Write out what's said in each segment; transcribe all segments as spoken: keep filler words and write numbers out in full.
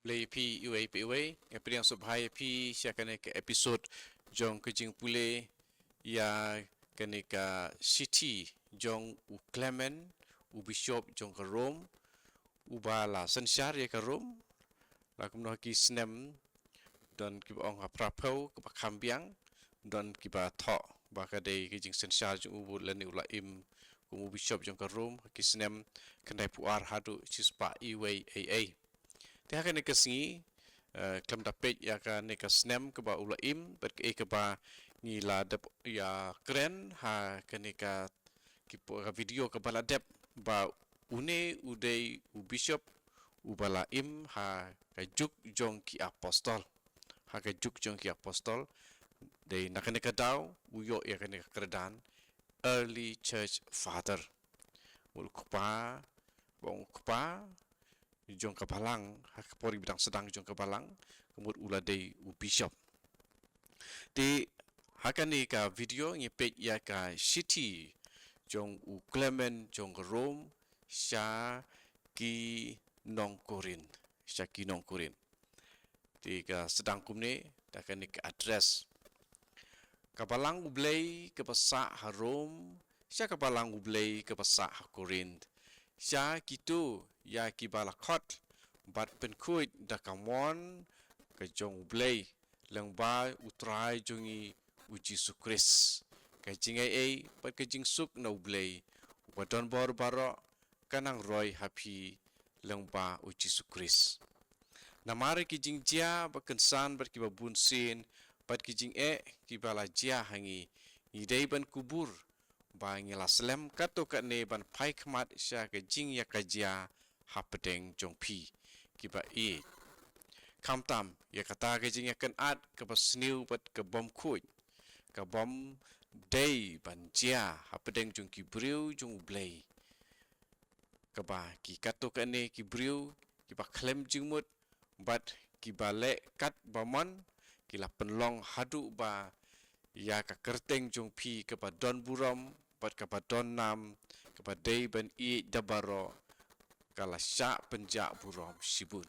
Blei ïa phi iwei pa iwei, nga pdiang sngewbha ïa phi sha kane ka episode jong ka jingpule ïa kane ka shithi jong u Clement, u bishop jong ka Rome, uba la synshar ïa ka Rome, la kumno ha ki snem, don kiba ong ha phra phew kaba kham biang, don kiba thoh ba ka dei ka jingsynshar jong u lane u la im kum u bishop jong ka Rome ha ki snem khyndai phew ar haduh shispah iwei ei ei. Te ha kane ka sngi, eh, khlem da peit ïa kane ka snem kaba u la im bad kaei kaba ngi la dep ïakren ha kane ka ki po-, ka video kaba la dep, ba une u dei u bishop uba la im ha ka juk jong ki apostol. Ha ka juk jong ki apostol, dei na kane ka daw u ïoh ïa kane ka kyrdan Early Church Father. Mut u kpa, ba ong u kpa jong ka balang, ha ka por ba dang sdang jong ka balang, ka mut u la dei u bishop. Te ha kane ka video ngi peit ïa ka shithi jong u Clement jong ka Rome sha ki nong Korinth, sha ki nong Korinth. Te ka sdang kumne da kane ka address. Ka balang U Blei kaba sah ha Rome, sha ka balang U Blei kaba sah ha Korinth, sha kito ïa kiba la khot bad pynkhuid da ka mon ka jong U Blei lyngba U Trai jong ngi U Jisu Khrist. Ka jingaiei bad ka jingsuk na U Blei uba don bor baroh, ka nang roi ha phi lyngba U Jisu Khrist. Namar ki jingjia ba kynsan bad kiba bun sien, bad ki jingeh kiba la jia ha ngi, ngi dei ban kubur ba ngi la slem katto katne ban phai khmat sha ka jingïakajia hapdeng jong phi kiba ïeit. Khamtam ïa kata ka jingïakynad kaba sniew bad ka bym khuid, ka bym dei ban jia hapdeng jong ki briew jong U Blei, kaba ki katto katne ki briew kiba khlem jingmut bad kiba leh kat ba mon, ki la pynlong haduh ba ïa ka kyrteng jong phi kaba don burom bad kaba don nam, kaba dei ban ïeit da baroh, ka la shah pynjah burom shibun.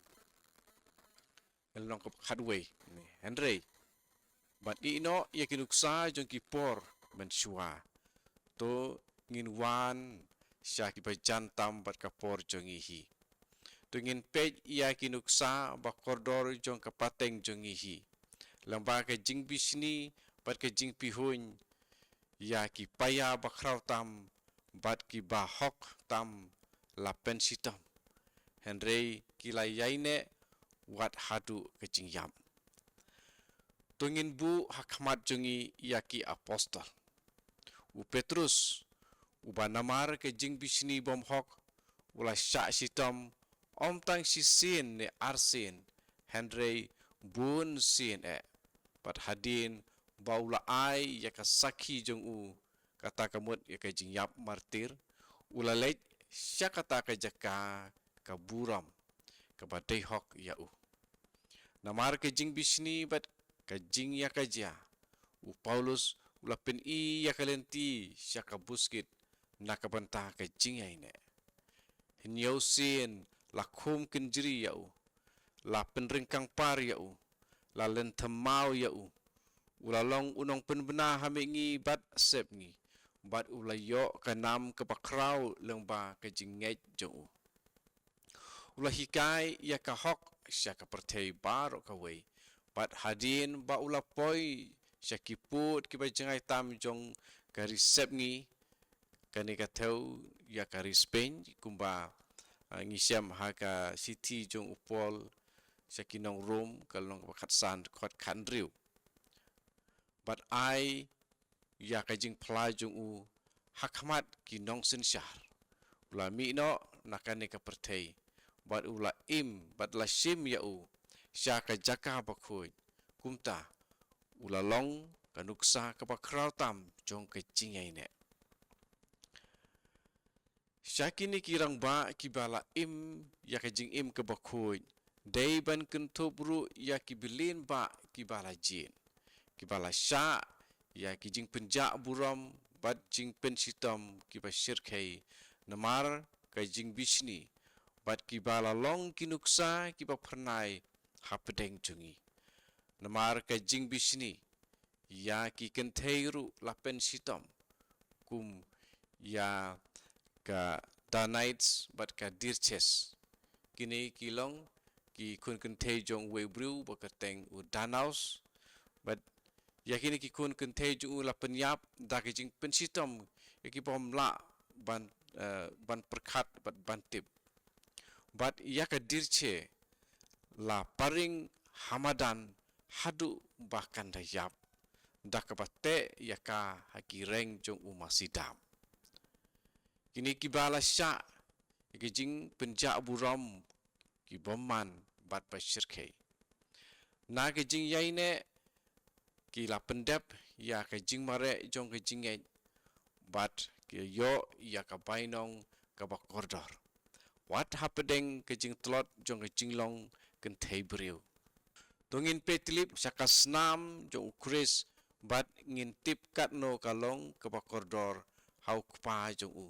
Ngan long kaba khatwei ne, hynrei ban ïehnoh ïa ki nuksa jong ki por mynshuwa, to ngin wan sha kiba jan tam bad ka por jong ngi hi. To ngin peit ïa ki nuksa ba kordor jong ka pateng jong ngi hi, lyngba ka jingbishni bad ka jingpihuiñ ïa ki paia bakhraw tam bad ki bahok tam la pynshitom, hynrei ki la ïaineh wat haduh ka jingïap. To ngin buh ha khmat jong ngi ïa ki apostol. U Petrus, uba namar ka jingbishni bymhok u la shah shitom, ym tang shisien ne arsien, hynrei bun sien eh. Bad hadien ba u la ai ïa ka sakhi jong u, kata ka mut ïa ka jingïap martir, u la leit sha kata ka jaka ka burom, kaba dei hok ïa u. Namar ka jingbishni bad ka jingïakajia, u Paulus u la pyni ïa ka lynti sha ka buskit na ka bynta ka jingïaineh. Hynñiew sien la khum kynjri ïa u, la pynryngkang par ïa u, la lynthem maw ïa u. U la long u nongpynbna ha mihngi bad sepngi, bad u la ïoh ka nam kaba khraw lyngba ka jingngeit jong u. U la hikai ïa ka hok sha ka pyrthei baroh kawei, bad hadien ba u la poi sha ki pud kiba jngai tam jong ka ri sepngi, kane ka thew ïa ka ri Spain, kumba, ah, ngi shem ha ka shithi jong u Paul sha ki nong Rom, ka lynnong kaba khatsan, dkhot khathynriew. Bad ai ïa ka jingphla jong u ha khmat ki nongsynshar, u la mih noh na kane ka pyrthei, bad u la im bad la shim ïa u sha ka jaka bakhuid. Kumta u la long ka nuksa kaba khraw tam jong ka jingïaineh. Sha kine ki rangbah kiba la im ïa ka jingim kaba khuid, dei ban kynthup ruh ïa ki bylin bah kiba la jied, kiba la shah ïa ki jingpynjah burom bad jingpynshitom kiba shyrkhei namar ka jingbishni bad kiba la long ki nuksa kiba phyrnai hapdeng jong ngi. Namar ka jingbishni ïa ki kynthei ruh la pynshitom, kum ïa ka Danites bad ka Dirches. Kine ki long ki khun kynthei jong uwei u briew ba kyrteng u Danaus, bad ïa kine ki khun kynthei jong u la pynïap da ka jingpynshitom ïa ki bym lah ban, eh, ban pyrkhat bad ban tip. Bad ïa ka Dirche la paring ha madan haduh ba kan da ïap, da kaba teh ïa ka ha ki reng jong u masi dam. Kine kiba la shah ïa ki jingpynjah burom ki bymman bad ba shyrkhei. Na ka jingïaineh ki la pyndep ïa ka jingmareh jong ka jingngeit, bad ki ïoh ïa ka bainong kaba kordor wat hapdeng ka jingtlot jong ka jinglong kynthei briew. To ngin peit lip sha ka snam jong u Khrist bad ngin tip katno ka long kaba kordor ha u Kpa jong u.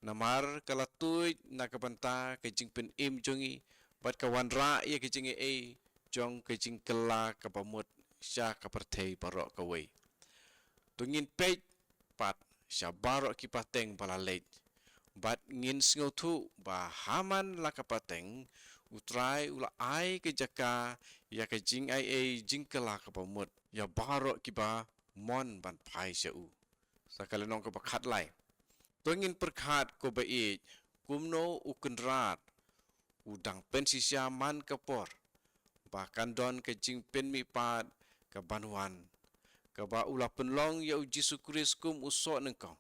Namar ka la tuid na ka bynta ka jingpynim jong ngi, bad ka wanrah ïa ka jingaiei jong ka jingkylla kaba mut sha ka pyrthei baroh kawei. To ngin peit pat sha baroh ki pateng ba la leit, bad ngin sngewthuh ba ha man la ka pateng U Trai u la ai ka jaka ïa ka jingaiei jingkylla kaba mut ïa baroh kiba mon ban phai sha u. Sa ka lynnong kaba khatlai. To ngin pyrkhat ko ba ïeit, kumno u Kynrad u dang pynshisha man ka por ba kan don ka jingpynmihpat ka ban wan, kaba u la pynlong ïa u Jisu Khrist kum u soh nyngkong,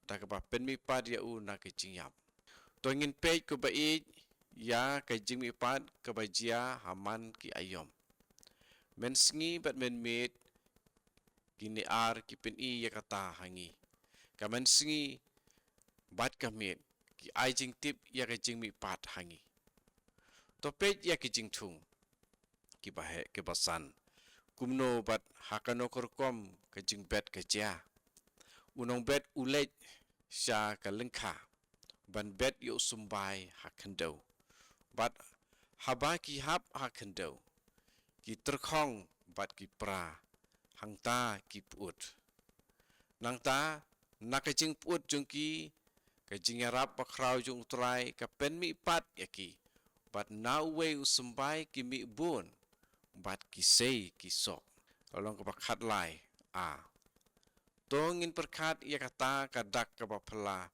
da kaba pynmihpat ïa u na ka jingïap. To ngin peit ko ba ïeit ïa ka jingmihpat kaba jia ha man ki aïom. Mynsngi bad mynmiet, kine ar ki pyni ïa kata ha ngi. Ka mynsngi bad ka miet ki ai jingtip ïa ka jingmihpat ha ngi. To peit ïa ki jingthung kiba heh, kiba san. Kumno bad ha kano ka rukom ka jingbet ka jia. U nongbet u leit sha ka lyngkha ban bet ïa u symbai ha khyndew. Bad haba ki hap ha khyndew, ki tyrkhong bad ki pra, hangta ki pyut. Nangta na ka jingpyut jong ki, ka jingïarap bakhraw jong U Trai ka pynmihpat ïa ki, bad na uwei u symbai ki mih bun, bad ki sei ki sok. Lynnong kaba khatlai A. To ngin pyrkhat ïa kata ka dak kaba phylla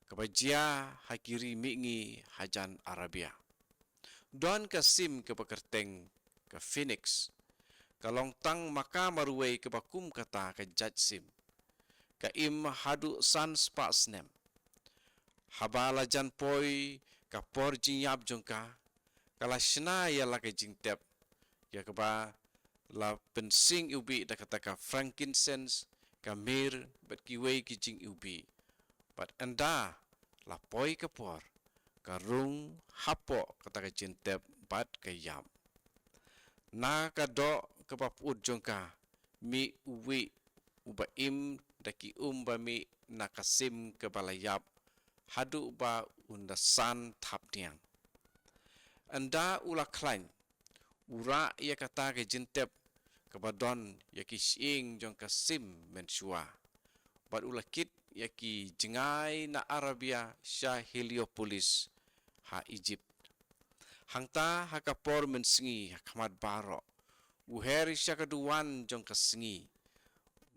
kaba jia ha ki ri mihngi hajan Arabia. Don ka sim kaba kyrteng ka Phoenix. Ka long tang ma ka marwei kaba kum kata ka jait sim. Ka im haduh san spah snem. Haba la jan poi ka por jingïap jong ka, ka la shna ïa la ka jingtep, ïa kaba la pynsing iwbih da kata ka frankincense, ka myrrh, bad kiwei ki jingiwbih. Bad ynda la poi ka por, ka rung hapoh kata ka jingtep bad ka ïap. Na ka doh kaba pyut jong ka, mih uwei uba im da ki um ba mih na ka sim kaba la ïap, haduh ba un da san thapniang. Ynda u la khlaiñ, u rah ïa kata ka jingtep kaba don ïa ki shyieng jong ka sim mynshuwa. Bad u la kit ïa ki jngai na Arabia sha Heliopolis ha Egypt. Hangta ha ka por mynsngi ha khmat baroh, u her sha ka duwan jong ka sngi,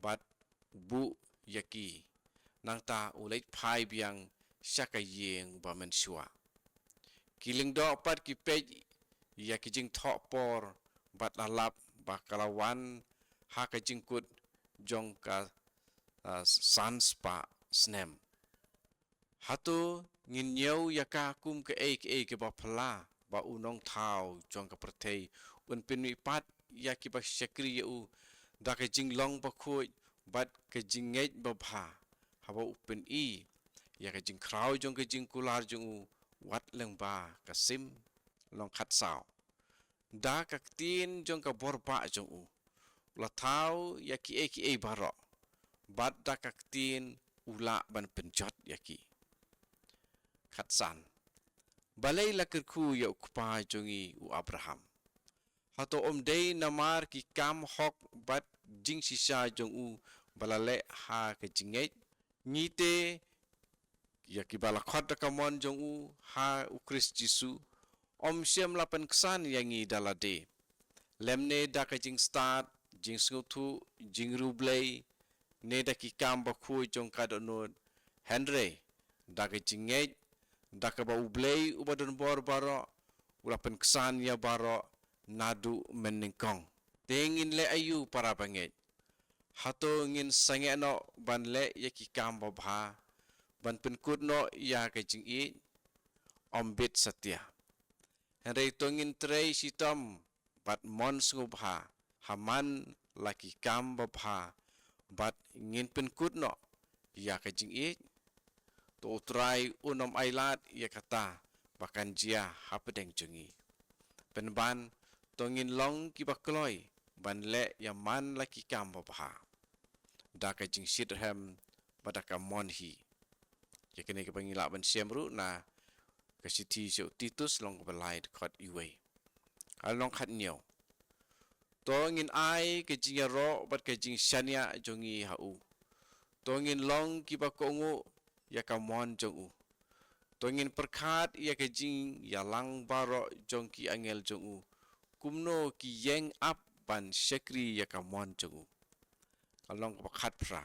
bad u buh ïa ki. Nangta u leit phai biang sha ka ïing ba mynshuwa. Ki lyngdoh pat ki peit ïa ki jingthoh por bad la lap ba ka la wan ha ka jingkut jong ka, ah, san spah snem. Hato ngin ñiew ïa ka kum kaei kaei kaba phylla ba u nongthaw jong ka pyrthei un pynmihpat ïa kiba shakri ïa u da ka jinglong bakhuid bad ka jingngeit babha, haba u pyni ïa ka jingkhraw jong ka jingkular jong u wat lyngba ka sim? Lynnong khatsaw. Da ka ktien jong ka bor bah jong u, u la thaw ïa kiei kiei baroh, bad da ka ktien u lah ban pynjot ïa ki. Khatsan. Balei la kyrkhu ïa u kpa jong ngi u Abraham? Hato ym dei namar ki kam hok bad jingshisha jong u ba la leh ha ka jingngeit? Ngi te, ïa kiba la khot da ka mon jong u ha u Khrist Jisu, ym shym la pynksan ïa ngi da lade, lymne da ka jingstad, jingsngewthuh, jingriewblei, ne da ki kam bakhuid jong ka dohnud, hynrei da ka jingngeit, da kaba U Blei uba donbor baroh u la pynksan ïa baroh naduh mynnyngkong. Te ngin leh aïu, para bangeit? Hato ngin sangeh noh ban leh ïa ki kam babha, ban pynkut noh ïa ka jingïeit? Ym bit satia. Hynrei to ngin trei shitom bad mon sngewbha ha man la ki kam babha, bad ngin pynkut noh ïa ka jingïeit. To U Trai un ym ailad ïa kata ba kan jia hapdeng jong ngi. Pynban, to ngin long kiba kloi ban leh ïa man la ki kam babha da ka jingshitrhem bad da ka mon hi. Ïa kane kaba ngi lah ban shem ruh na ka shithi sha u Titus, lynnong kaba lai, dkhot uwei. Lynnong khathynñiew. To ngin ai ka jingïaroh bad ka jingshaniah jong ngi ha u. To ngin long kiba kohnguh ïa ka mon jong u. To ngin pyrkhat ïa ka jingïalang baroh jong ki angel jong u, kumno ki ïeng ap ban shakri ïa ka mon jong u. Lynnong kaba khatphra.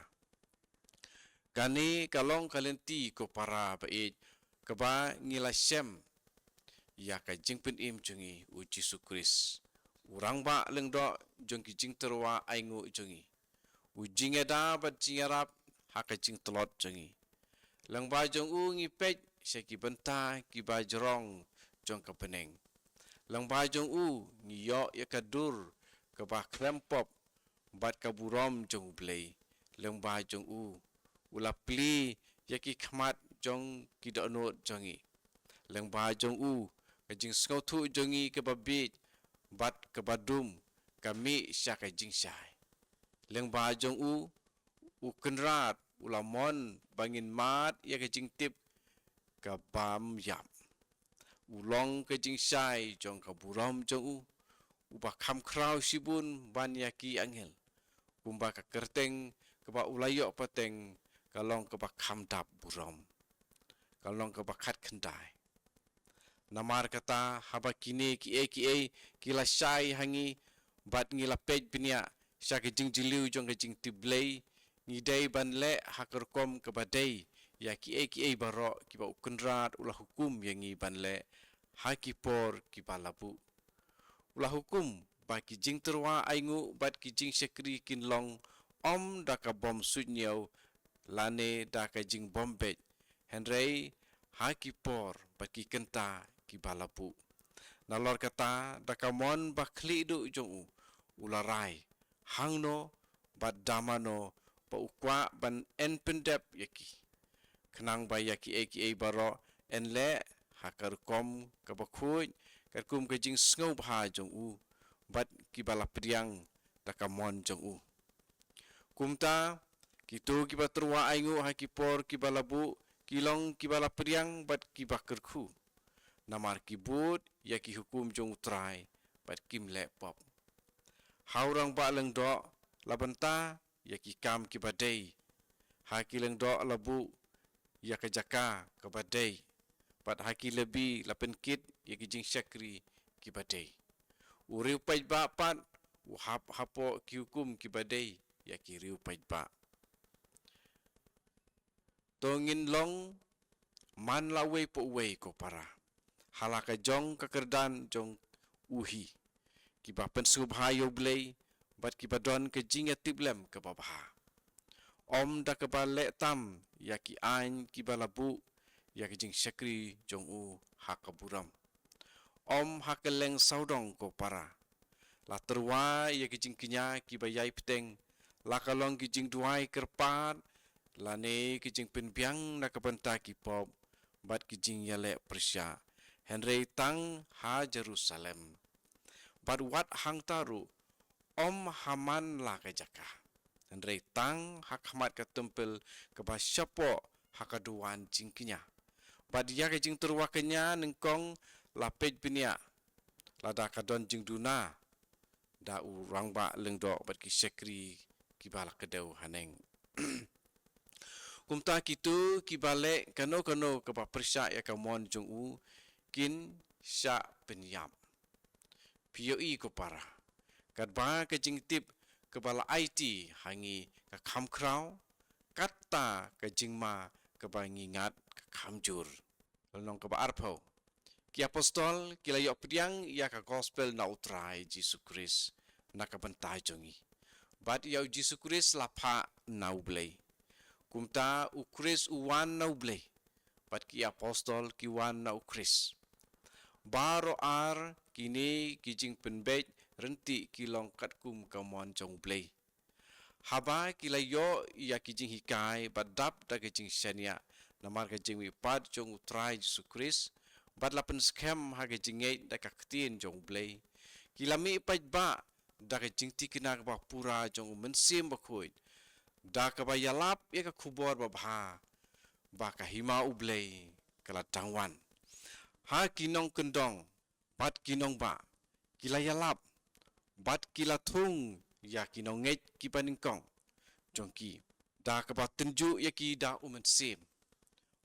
Kane ka long ka lynti, ko para baieit, kaba ngi la shem ïa ka jingpynim jong ngi, U Jisu Khrist, u Rangbah Lyngdoh jong ki jingtyrwa ainguh jong ngi, u jingïada bad jingïarap ha ka jingtlot jong ngi. Lyngba jong u ngi peit sha ki bynta kiba jrong jong ka bneng. Lyngba jong u ngi ïoh ïa ka dur kaba khlem pop bad ka burom jong U Blei. Lyngba jong u, u la plie ïa ki khmat jong ki dohnud jong ngi. Lyngba jong u, ka jingsngewthuh jong ngi kaba bieit bad kaba dum ka mih sha ka jingshai. Lyngba jong u, U Kynrad u la mon ba ngin mad ïa ka jingtip ka bym ïap. U long ka jingshai jong ka burom jong u, uba kham khraw shibun ban ïa ki angel. Kumba ka kyrteng kaba u la ïoh pateng ka long kaba kham dap burom. Ka long kaba khatkhyndai. Namar kata, haba kine kiei kiei ki la shai ha ngi, bad ngi la peit bniah sha ka jingjylliew jong ka jingtip Blei, ngi dei ban leh ha ka rukom kaba dei ïa kiei kiei baroh kiba U Kynrad u la hukum ïa ngi ban leh ha ki por kiba la buh. U la hukum ba ki jingtyrwa ainguh bad ki jingshakri kin long, ym da ka bym suidñiew lane da ka jingbym beit, hynrei ha ki por bad ki kynta kiba la buh. Nalor kata, da ka mon bakhlieh duh jong u, u la rai hangno bad da mano ba u kwah ban yn pyndep ïa ki, khnang ba ïa kiei kiei baroh yn leh ha ka rukom kaba khuid, katkum ka jingsngewbha jong u, bad kiba la pdiang da ka mon jong u. Kumta, kito kiba tyrwa ainguh ha ki por kiba la buh, ki long kiba la pdiang bad kiba kyrkhu. Namar ki bud ïa ki hukum jong U Trai bad kim leh pop. Ha u Rangbah Lyngdoh la bynta ïa ki kam kiba dei. Ha ki lyngdoh la buh ïa ka jaka kaba dei, bad ha ki lobby la pynkit ïa ki jingshakri kiba dei. U riew paidbah pat u hap hapoh ki hukum kiba dei ïa ki riew paidbah. To ngin long man la uwei pa uwei, ko para, ha la ka jong ka kyrdan jong u hi, kiba pynsngewbha ïa U Blei bad kiba don ka jingïatiplem kaba bha. Ym da kaba leh tam ïa ki aiñ kiba la buh ïa ka jingshakri jong u ha ka burom. Ym ha kylleng sawdong, ko para, la tyrwa ïa ki jingkñia kiba ïai bteng, la ka long ki jingduwai kyrpad lane ki jingpynbiang na ka bynta ki pop bad ki jingïaleh pyrshah, hynrei tang ha Jerusalem. Bad wat hangta ruh, ym ha man la ka jaka, hynrei tang ha khmat ka templ kaba shapoh ha ka duwan jingkñia, Bad ïa ka jingtyrwa kñia nyngkong la peit bniah lada ka don jingduna da u rangbah lyngdoh bad ki shakri kiba la kdew haneng. Kumta kito kiba leh kano kano kaba pyrshah ïa ka mon jong u kin shah pynïap. Phi ïohi ko para, katba ka jingtip kaba la aiti ha ngi ka kham khraw, kata ka jingma kaba ngi ngat ka kham jur. Lynnong kaba arphew. Ki apostol ki la ïoh pdiang ïa ka gospel na U Trai Jisu Khrist na ka bynta jong ngi. Bad ïa U Jisu Khrist la phah na U Blei. Kumta U Khrist u wan na U Blei, bad ki apostol ki wan na U Khrist. Baroh ar kine ki jingpynbeit ryntih ki long katkum ka mon jong U Blei. Haba ki la ïoh ïa ki jinghikai bad dap da ka jingshaniah namar ka jingmihpat jong U Trai Jisu Khrist, bad la pynskhem ha ka jingngeit da ka ktien jong U Blei, ki la mih paidbah da ka jingthikna kaba pura jong U Mynsiem Bakhuid, da kaba ïalap ïa ka khubor babha ba ka hima U Blei ka la dang wan. Ha ki nongkyndong bad ki nongbah ki la ïalap bad ki la thung ïa ki nongngeit kiba nyngkong jong ki, da kaba tynjuh ïa ki da U Mynsiem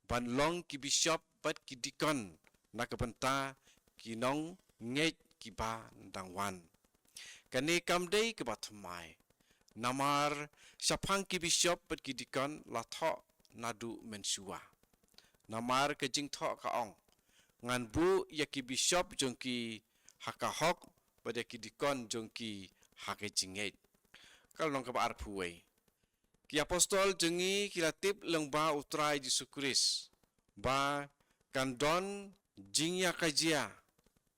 ban long ki bishop bad ki dikon na ka bynta ki nongngeit kiba dang wan. Kane kam dei kaba thymmai, namar shaphang ki bishop bad ki dikon la thoh naduh mynshuwa. Namar ka jingthoh ka ong, ngan buh ïa ki bishop jong ki ha ka hok bad ïa ki dikon jong ki ha ka jingngeit. Ka lynnong kaba arphew wei. Ki apostol jong ngi ki la tip lyngba U Trai Jisu Khrist ba kan don jingïakajia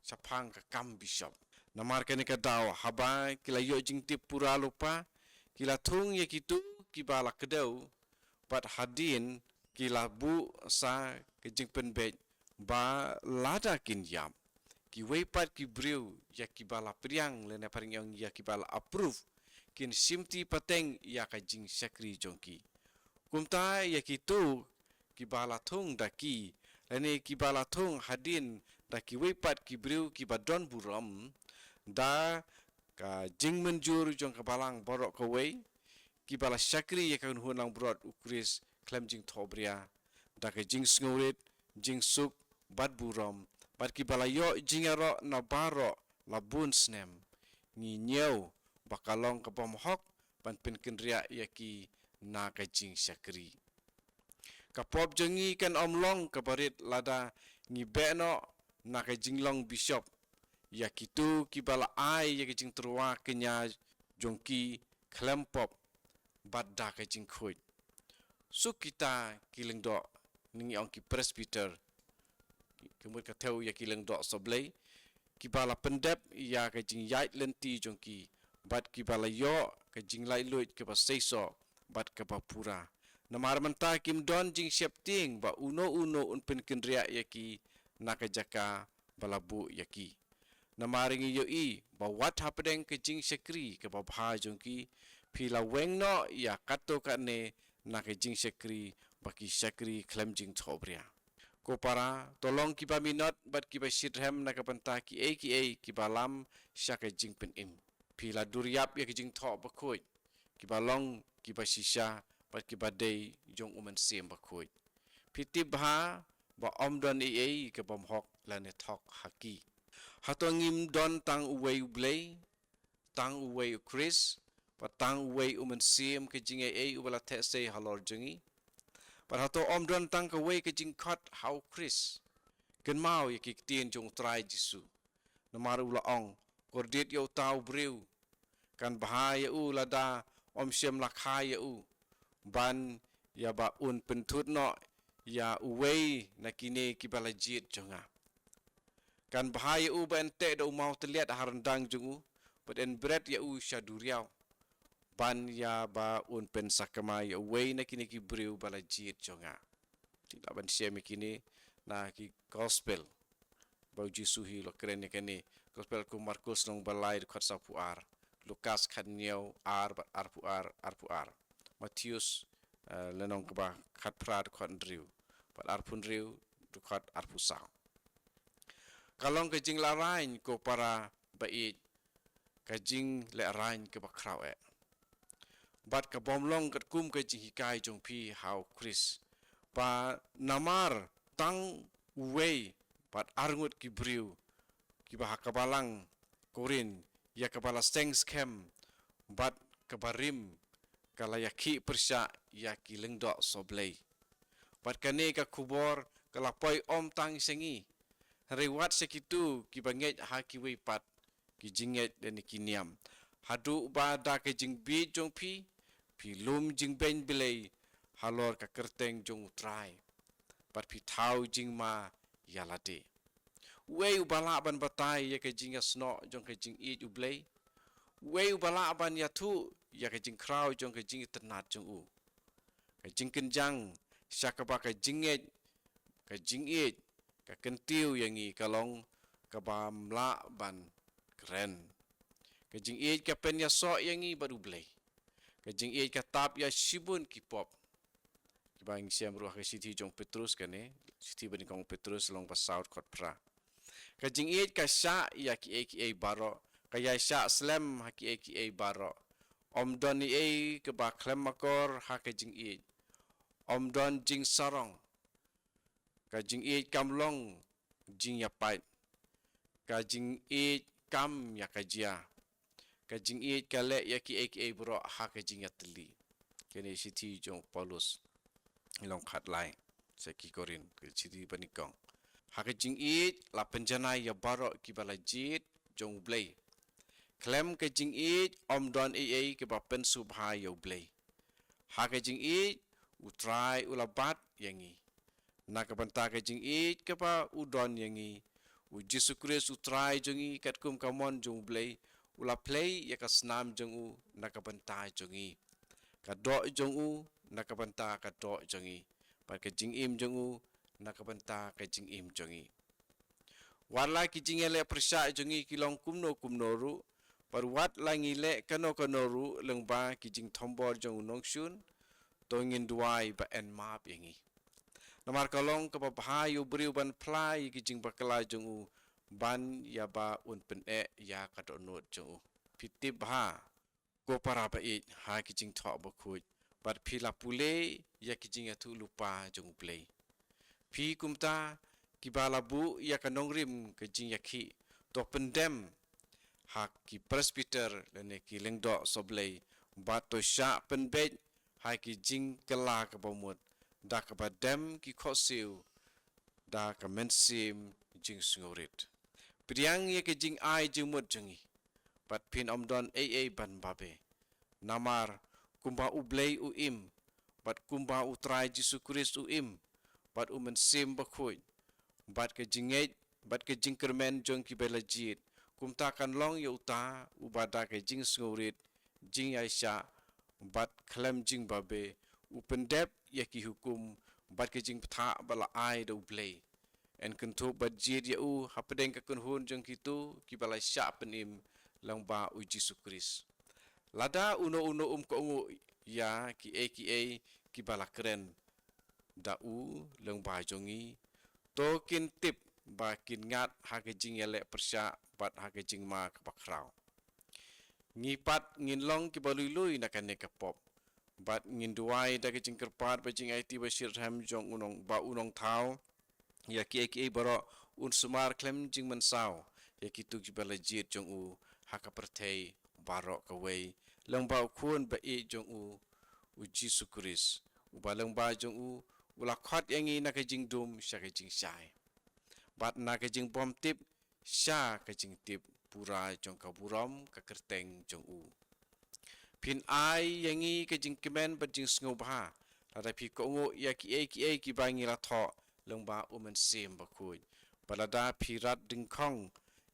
shaphang ka kam bishop. Namar kane ka daw haba ki la ïoh jingtip pura lypa, ki la thung ïa kito kiba la kdew bad hadien ki la buh sa ka jingpynbeit ba lada kin ïap, kiwei pat ki briew ïa kiba la pdiang lane phareng ïa kiba la approve kin shimti pateng ïa ka jingshakri jong ki. Kumta ïa kito kiba la thung da ki lane kiba la thung hadien da kiwei pat ki briew kiba don burom da ka jingmynjur jong ka balang baroh kawei, kiba la shakri ïa ka kynhun langbrot U Khrist khlem jingthohbria da ka jingsngewrit, jingsuk bad burom, bad kiba la ïoh jingïaroh na baroh la bun snem. Ngi ñiew ba ka long ka bymhok ban pynkynriah ïa ki na ka jingshakri. Ka pop jong ngi kan ym long kaba rit lada ngi beh noh na ka jinglong bishop ïa kito kiba la ai ïa ka jingtyrwa kñia jong ki khlem pop bad da ka jingkhuid. Suk kita ki lyngdoh, ngi ong ki presbyter, ki mut ka thew ïa ki lyngdoh sohblei, kiba la pyndep ïa ka jingïaid lynti jong ki bad kiba la ïoh ka jinglaitluid kaba seisoh bad kaba pura. Namar mynta kim don jingsheptieng ba uno uno un pynkynriah ïa ki na ka jaka ba la buh ïa ki. Namar ngi ïohi ba wat hapdeng ka jingshakri kaba bha jong ki, phi la weng noh ïa katto katne na ka jingshakri ba ki shakri khlem jingthohbria. Ko para, to long kiba minot bad kiba shitrhem na ka bynta kiei kiei kiba lam sha ka jingpynim. Phi la dur ïap ïa ka jingthoh bakhuid, kiba long kiba shisha bad kiba dei jong U Mynsiem Bakhuid. Phi tip bha ba ym don ei ei ka bymhok lane thok ha ki. Hato ngim don tang uwei U Blei, tang uwei U Khrist, bad tang uwei U Mynsiem ka jingaiei uba la theh sei halor jong ngi? Bad hato ym don tang kawei ka jingkhot ha U Khrist? Kynmaw ïa ki ktien jong U Trai Jisu. Namar u la ong, kordit ïa uta u briew, kan bha ïa u lada ym shym la kha ïa u, ban ïa ba un pynthut noh ïa uwei na kine kiba la jied jong nga. Kan bha ïa u ba yn teh da u mawtylliat ha ryndang jong u, bad yn bret ïa u sha duriaw, ban ïa ba un pynsakma ïa uwei na kine ki briew ba la jied jong nga. Te lah ban shem ïa kine na ki gospel ba U Jisu hi u la kren ïa kane. Gospel kum Markus lynnong ba lai dkhot sawphew ar, Lukas khathynñiew ar bad arphew ar, arphew ar, Mathaios, eh, lynnong kaba khatphra dkhot hynriew bad arphew hynriew dkhot arphew saw. Ka long ka jinglehraiñ ko para ba ïeit, ka jinglehraiñ kaba khraw eh. Bad ka bym long katkum ka jinghikai jong phi ha u Khrist. Ba namar tang uwei bad arngut ki briew kiba ha ka balang Korinth, ïa kaba la seng skhem bad kaba rim, ka la ïakhih pyrshah ïa ki lyngdoh sohblei. Bad kane ka khubor ka la poi ym tang sha ngi, hynrei wat sha kito kiba ngeit ha kiwei pat ki jingngeit lane ki niam. Haduh ba da ka jingbieit jong phi, phi lum jingbeiñ Blei halor ka kyrteng jong u Trai, bad phi thaw jingma ïa lade. Uei uba lah ban batai ïa ka jingïasnoh jong ka jingïeit U Blei? Uei uba lah ban ïathuh ïa ka jingkhraw jong ka jingitynnad jong u? Ka jingkynjang sha kaba ka jingngeit, ka jingïeit ka kyntiew ïa ngi, ka long kabym lah ban kren. Ka jingïeit ka pynïasoh ïa ngi bad U Blei. Ka jingïeit ka tap ïa shibun ki pop. Kiba ngi shem ruh ha ka shithi jong u Petrus kane, shithi banyngkong u Petrus lynnong ba saw dkhot phra. Ka jingïeit ka shah ïa kiei kiei baroh, ka ïaishah slem ha kiei kiei baroh. Ym don ei ei kaba khlem akor ha ka jingïeit. Ym don jingsarong. Ka jingïeit kam long jingïapait. Ka jingïeit kam ïa ka jia. Ka jingïeit ka leh ïa kiei kiei baroh ha ka jingïatylli. Kane shithi jong u Paulus lynnong khatlai sha ki Korinth, ka shithi banyngkong. Ha ka jingïeit la pynjanai ïa baroh kiba la jied jong U Blei. Khlem ka jingïeit ym don ei ei kaba pynsngewbha ïa U Blei. Ha ka jingïeit U Trai u la bat ïa ngi. Na ka bynta ka jingïeit kaba u don ïa ngi, U Jisu Khrist U Trai jong ngi, katkum ka mon jong U Blei, u la plie ïa ka snam jong u na ka bynta jong ngi. Ka doh jong u na ka bynta ka doh jong ngi, bad ka jingim jong u na ka bynta ka jingim jong ngi. Wat la ki jingïaleh pyrshah jong ngi ki long kumno kumno ruh, bad wat la ngi leh kano kano ruh lyngba ki jingthombor jong u nongshun, to ngin duwai ba yn map ïa ngi. Namar ka long kaba bha ïa u briew ban phla ïa ki jingbakla jong u, ban ïa ba un pyneh ïa ka dohnud jong u. Phi tip bha, ko para ba ïeit, ha ki jingthoh bakhuid, bad phi la pule ïa ki jingïathuhlypa jong U Blei. Phi kumta kiba la buh ïa ka nongrim ka jingïakhih, to pyndem ha ki presbyter lane ki lyngdoh sohblei, bad to shah pynbeit ha ki jingkylla kaba mut, da kaba dem ki khohsiew da ka mynsiem jingsngewrit. Pdiang ïa ka jingai jingmut jong ngi, bad phin ym don ei ei ban babe. Namar kumba U Blei u im, bad kumba U Trai Jisu Khrist u im, bad U Mynsiem Bakhuid, bad ka jingngeit bad ka jingkyrmen jong kiba la jied, kumta kan long ïa uta uba da ka jingsngewrit, jingïaishah, bad khlem jingbabe, u pyndep ïa ki hukum bad ka jingbthah ba la ai da U Blei. Yn kynthup bad jied ïa u hapdeng ka kynhun jong kito kiba la shah pynim lyngba U Jisu Khrist. Lada uno uno um kohnguh ïa kiei kiei kiba la kren da u lyngba jong ngi, to kin tip ba kin ngat ha ka jingïaleh pyrshah bad ha ka jingma kaba khraw. Ngi pat ngin long kiba lui lui na kane ka pop, bad ngin duwai da ka jingkyrpad bad jingaiti ba shitrhem jong u nong, ba u nongthaw, ïa kiei kiei baroh un sumar khlem jingmynsaw ïa kito kiba la jied jong u ha ka pyrthei baroh kawei, lyngba U Khun ba ïeit jong u, U Jisu Khrist, uba lyngba jong u u la khot ïa ngi na ka jingdum sha ka jingshai, bad na ka jingbymtip sha ka jingtip pura jong ka burom ka kyrteng jong u. Phin ai ïa ngi ka jingkmen bad jingsngewbha lada phi kohnguh ïa kiei kiei kiba ngi la thoh lyngba U Mynsiem Bakhuid, bad lada phi rat dyngkhong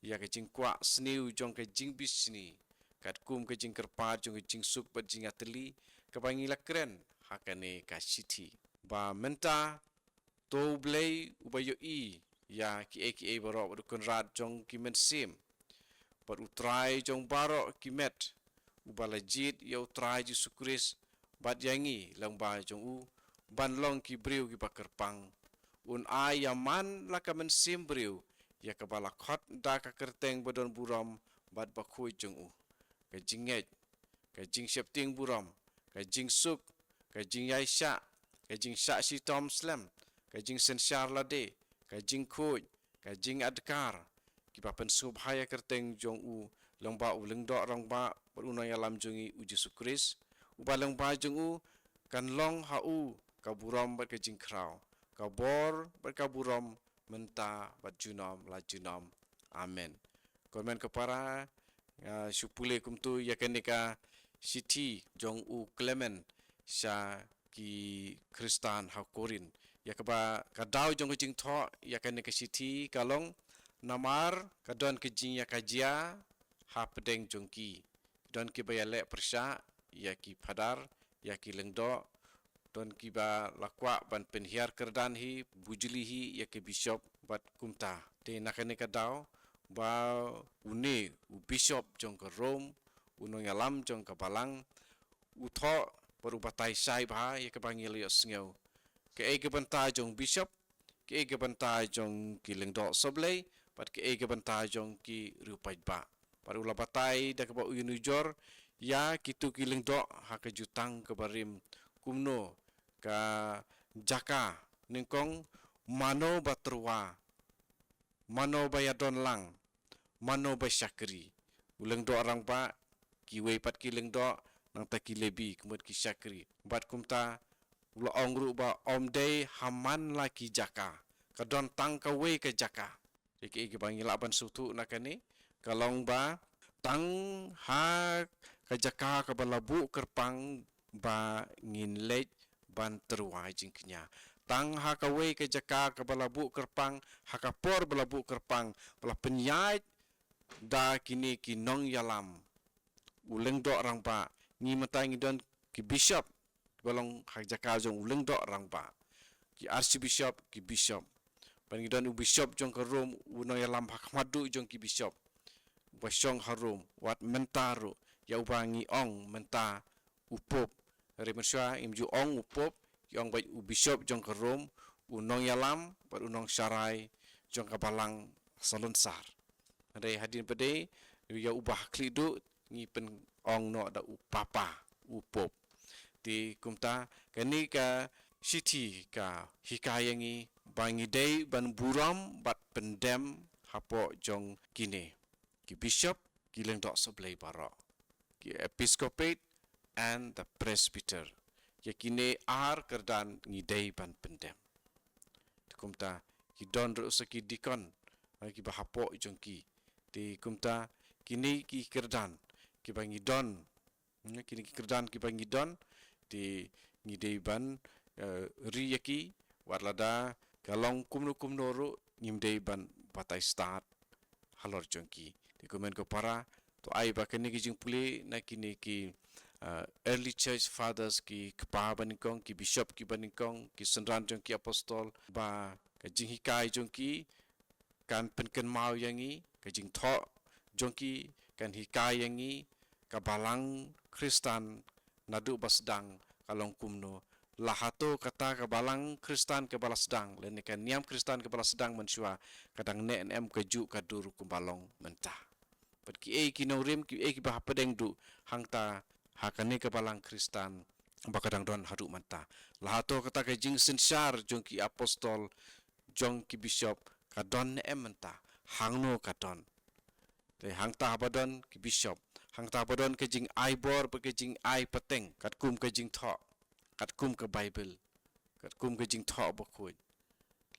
ïa ka jingkwah sniew jong ka jingbishni, katkum ka jingkyrpad jong ka jingsuk bad jingïatylli kaba ngi la kren ha kane ka shithi. Ba mynta to U Blei uba ïohi ïa kiei kiei baroh, bad U Kynrad jong ki mynsiem, bad U Trai jong baroh ki met, uba la jied ïa U Trai Jisu Khrist bad ïa ngi lyngba jong u ban long ki briew kiba kyrpang, un ai ïa man la ka mynsiem briew, ïa kaba la khot da ka kyrteng badonburom bad bakhuid jong u. Ka jingngeit, ka jingsheptieng burom, ka jingsuk, ka jingïaishah, ka jingshah shitom slem, ka jingsynshar lade, ka jingkhuid, ka jingadkar, kiba pynsngewbha ïa ka kyrteng jong u lyngba u Lyngdoh Rangbah bad u Nongïalam jong ngi u Jisu Khrist, uba lyngba jong u kan long ha u ka burom bad ka jingkhraw, ka bor bad ka burom mynta bad junom la junom. Amen. Ko hynmen ko para, nga shu pule kumtu ïa kane ka shithi jong u Clement sha ki Khristan ha Korinth. Ïa kaba ka daw jong ka jingthoh ïa kane ka shithi ka long, namar ka don ka jingïakajia hapdeng jong ki. Don kiba ïaleh pyrshah ïa ki phadar, ïa ki lyngdoh, don kiba la kwah ban pynhiar kyrdan hi, bujli hi ïa ki bishop bad kumta. Te na kane ka daw ba une u bishop jong ka Rome, u nongïalam jong ka balang, u thoh bad u batai shai bha ïa kaba ngi la ïohsngew. Kaei ka bynta jong bishop, kaei ka bynta jong ki lyngdoh sohblei, bad kaei ka bynta jong ki riewpaidbah. Bad u la batai da kaba ujor ujor ïa kito ki lyngdoh ha ka jutang kaba rim, kumno ka jaka nyngkong, mano ba tyrwa, mano ba ïadon lang, mano ba shakri. U Lyngdoh Rangbah, kiwei pat ki lyngdoh, nangta ki Lebi, ka mut ki shakri. Bad kumta u la ong ruh ba ym dei ha man la ki jaka, ka don tang kawei ka jaka. Te kaei kaba ngi lah ban sngewthuh na kane, ka long ba tang ha ka jaka kaba la buh kyrpang ba ngin leit ban tyrwa jingkñia. Tang ha kawei ka jaka kaba la buh kyrpang, ha ka por ba la buh kyrpang, ba la pynïaid da kine ki nongïalam, u Lyngdoh Rangbah, ngi mynta ngi don ki bishop, ba long ha jaka jong u Lyngdoh Rangbah, ki archbishop, ki bishop. Bad ngi don u bishop jong ka Rome, u nongïalam ha khmat duh jong ki bishop, uba shong ha Rome, wat mynta ruh, ïa uba ngi ong mynta u Pope. Hynrei mynshuwa ngim ju ong u Pope, ki ong ba u bishop jong ka Rome, u nongïalam bad u nongsharai jong ka balang salonsar. Hynrei hadien ba dei, ïa uba ha khlieh duh, ngi pynong noh da u Papa, u Pope. Te kumta, kane ka shithi ka hikai ïa ngi ba ngi dei ban burom bad pyndem hapoh jong kine ki bishop, ki lyngdoh sohblei baroh, ki episcopate and the presbyter. Ïa kine ar kyrdan ngi dei ban pyndem. Te kumta, ki don ruh sa ki deacon, eh, kiba hapoh jong ki. Te kumta, kine ki kyrdan kiba ngi don, hmm, kine ki kyrdan kiba ngi don, te ngi dei ban, eh, ri ïa ki, wat lada ka long kumno kumno ruh, ngim dei ban batai stad halor jong ki. Te ko hynmen ko para, to ai ba kane ka jingpule na kine ki, eh, early church fathers, ki kpa ba nyngkong, ki bishop kiba nyngkong, ki synran jong ki apostol, ba ka jinghikai jong ki kan pynkynmaw ïa ngi, ka jingthoh jong ki kan hikai ïa ngi, ka balang Khristan naduh ba sdang ka long kumno. La hato kata ka balang Khristan kaba la sdang, lane ka niam Khristan kaba la sdang mynshuwa, ka dang neh ne em kajuh ka dur kumba long mynta. Bad kiei ki nongrim, kiei kiba hapdeng duh hangta ha kane ka balang Khristan ba ka dang don haduh mynta. La hato kata ka jingsynshar jong ki apostol, jong ki bishop, ka don ne em mynta, hangno ka don. Te hangta haba don ki bishop, hangta haba don ka jingai bor bad ka jingai pateng, katkum ka jingthoh, katkum ka Baibl, katkum ka jingthoh bakhuid.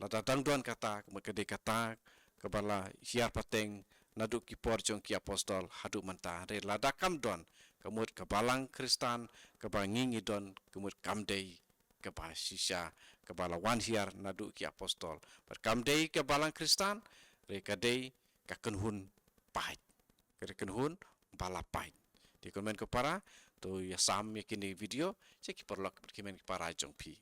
Lada dang don kata, ka mut ka dei kata kaba la hiar pateng naduh ki por jong ki apostol haduh mynta. Hynrei lada kam don, ka mut ka balang Khristan kaba ngi ngi don, ka mut kam dei kaba shisha, kaba la wan hiar naduh ki apostol. Bad kam dei ka balang Khristan, hynrei ka dei ka kynhun paid. Ka dei kynhun ba la paid. Te ko hynmen ko para, to ïa sam ïa kine video sha ki paralok bad ki hynmen ki para jong phi.